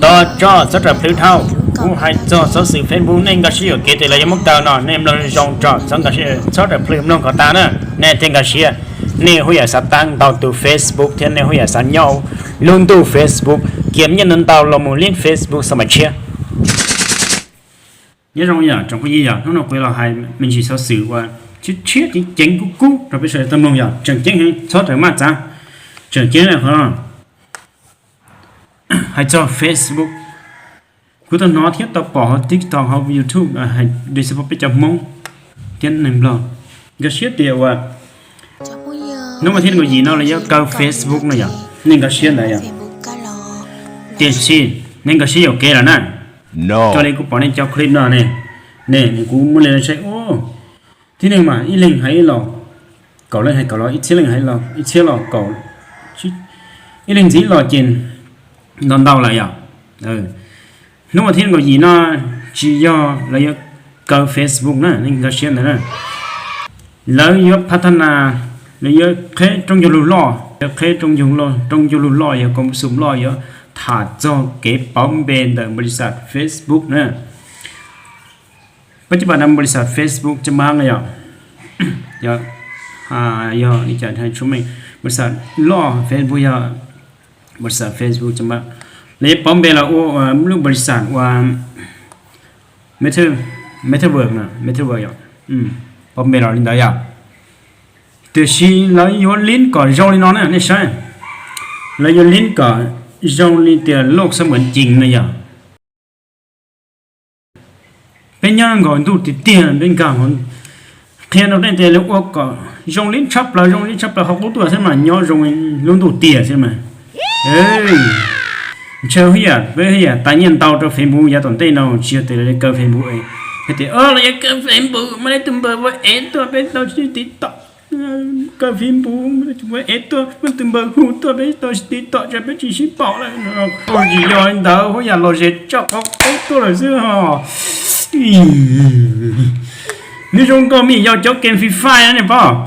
Tos tso txhob rawm plhws dhau, kuv hais txog xov xwm Facebook nej nkag siab yuam kev tias lawv yuav muab kaw no, nej mloog zoo tso txhob nkag siab, txhob rawm plhws mloog kom tas na. Nej thiaj nkag siab, nej hub yam xav tab ntau tus Facebook thiab nej hub yam xav nyob lub ntuj Facebook, kiam nyiaj ntau ntau los mus liab Facebook xav mas tshiab. Nyob zoo yom tsoom phooj ywg, yog hnub no kuv los hais me ntsis xov xwm uas tshiab tshiab ceev ceev kub kub rau peb sawv daws tau mloog, yog tseem ceeb heev txhob rawm maj txav. Tseem ceeb qhov hais txog Facebook, kuv tau hnov thiab tau pom hauv TikTok hauv YouTube hais dua xwb peb cov Hmoob thiab neeg Nplog nkag siab tias uas hnub vas thib nees nkaum yim no lawv yuav kaw Facebook no yom, nej nkag siab ntawd yom. Tiam sis nej nkag siab yuam kev lawm na. Raws li kuv pom nej cov clip no ne, ne kuv muaj li no saib, thib neeg mas ib leeg hais ib los, kaum leej hais kaum los, ib txhiab leej hais ib txhiab los kaum, ib leeg ntxiv los ces ntau ntau lawm yom. Hnub vas thib nees nkaum yim no tsis yog lawv yuav kaw Facebook na, nej nkag siab ntawd na. Lawv yuav pha thab nas, lawv yuav qheb rooj ncauj lug loj, yuav qheb rooj ncauj lug loj, yog koom xum loj yuav tham txog kev pauv npe ntawm npau li xas Facebook na. Peb cov pab npau li xas Facebook cov pab no yom, yog ib co tshua meej, npau li xas loj Facebook yog npau li xas Facebook cov pab, lawv yuav pauv npe los ua lub npau li xas uas Metaverse, Metaverse yom, pauv npe los li ntawd yom. Tiam sis lawv yuav lib kom zoo li no na nej saib, lawv yuav lib kom zoo li tias loj xab npam cees no yom. Peb nyob nkaus ntuj tiag tiag peb nkag, qhia rau nej tias lawv ua kom zoo li tshaj plaws, zoo li tshaj plaws qhov qub tuaj xwb mas nyob zoo lub ntuj tiag xwb mas. Ntshe hwj yam peb hwj yam tas nyiaj ntau rau Facebook yav tom ntej no tsis yog tias lawv kaw Facebook, hais tias lawv yuav kaw Facebook mas lawv tus npawb ua ev tuaj peb tau tiv tom, kaw Facebook ua ev tuaj, muab tus npawg hu tuaj peb tau tiv tom tsam peb tsis sib paub lawm. Tsis yog li ntawd, hwj yam los ze tso qhov qub tuaj lawm xwb os. Nws zoo nkaus me nyuam yaus cov game Free Fire ne pom.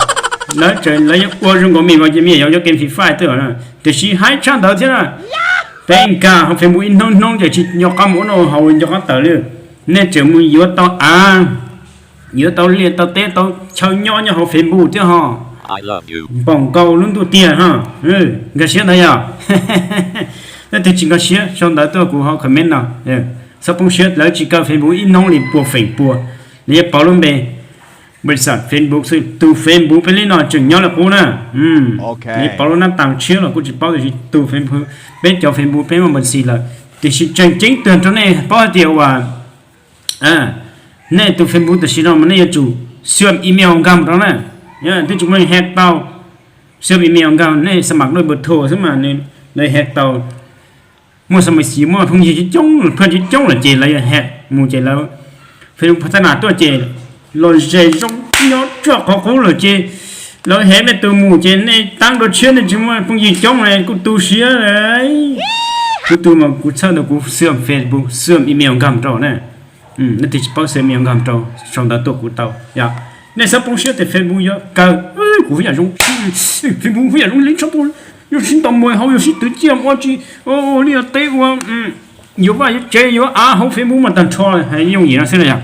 Lawv tseem lawv yuav ua zoo nkaus me nyuam yaus cov game Free Fire twb, tiam sis haib tshaj ntawd thiab na. Peb nkag hauv Facebook ib hnub hnub ces tsis nco qab mus ua noj haus nco qab tawm li. Nej tseem mus yuav tau av, yuav tau liaj tau teb tau chaw nyob nyob hauv Facebook thiab ho. Npaum nkaus lub ntuj tiag ho. Nkag siab ntawd yog. Leej twg tsis nkag siab sau ntawv tuaj kuv hauv comment no. Txhob poob siab, lawv tsis kaw Facebook ib hnub li pua feem pua. Lawv yuav pauv lub npe npau li xas Facebook xwb, tus Facebook peb li no tseem nyob li qub na. Lawv pauv lub nab tas tshiab los kuj tsis paub, tiam sis tus Facebook, peb cov Facebook peb muaj npau li xas lawm. Tiam sis tseem ceeb tuag rau nej paub hais tias uas nej tus Facebook tam sim no mas nej yuav tsum xyuam email nkag mus rau na. Twb tsis muaj hack tau, xyuam email nkag nej xa mam doj npawg thuam xwb mas lawv hack tau. Muaj xa mam xis muaj phooj ywg coob coob, phooj ywg coob lawm ces lawv yuav hack mus ces lawv Facebook pha thab nas tuaj ces los ze zoo nyob tsuag qhov qub lawm ces lawv hack nej tus mus ces nej tab dua tshiab nej tsis muaj phooj ywg coob kuj tu siab. Kuv tu mas kuv txhawj ntawm kuv xyuam Facebook xyuam email nkag rau na. Nej twb tsis paub xyuam email nkag rau, sau ntawv tuaj kuv tau yom. Nej txhob poob siab tias Facebook yuav kaw, kuv hwj yam zoo, Facebook hwj yam zoo li tshaj plaws, yuav sib ntaus muag hauv, yuav sib twv ciaj ua tsi, ua liaj teb ua, yuav vaj yuav tsev yuav av hauv Facebook mas tag nrho hais yooj yim no xwb na yom.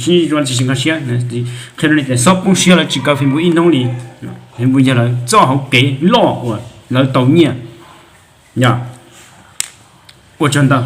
Sib zoo tsis sib nkag siab, qhia rau nej tias txhob poob siab lawv tsis kaw Facebook ib hnub li. Facebook yog lawv txoj hauv kev loj uas lawv tau nyiaj. Yog, ua tsaug ntau.